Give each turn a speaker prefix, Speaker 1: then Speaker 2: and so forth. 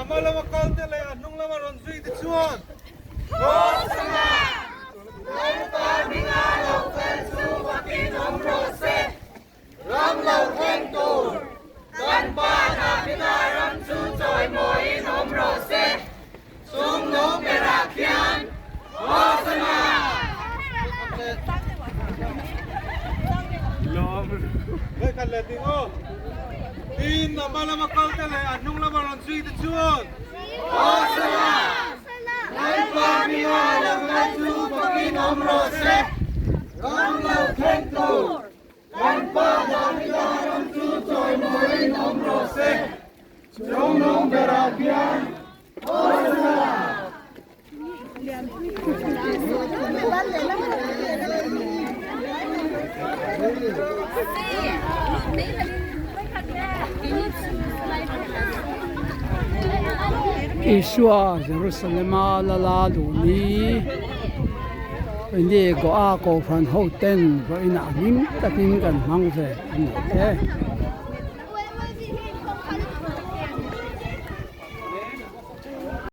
Speaker 1: hma lama kal te leh a hnung lama rawn zui te chuan Hosana!
Speaker 2: Lalpa hminga lo kal chu fakin awm rawh se. Ram lo thleng tur kan Pa Davida ram chu chawimawiin awm rawh se. Chung nung berah khian Hosana!
Speaker 1: Vekhat leh ding aw. Tin, a hma lama kal te leh a hnung lama rawn zui te chuan.
Speaker 2: Hosana! Lalpa hminga lo kal chu fakin awm rawh se. Ram lo thleng tur kan Pa Davida ram chu chawimawiin awm rawh se. Chung nung berah khian Hosana!
Speaker 3: Isua Jerusalema lala duhni enge Goa kohhran ho ten vawiinah hlim takin kan hmang ve a ni e.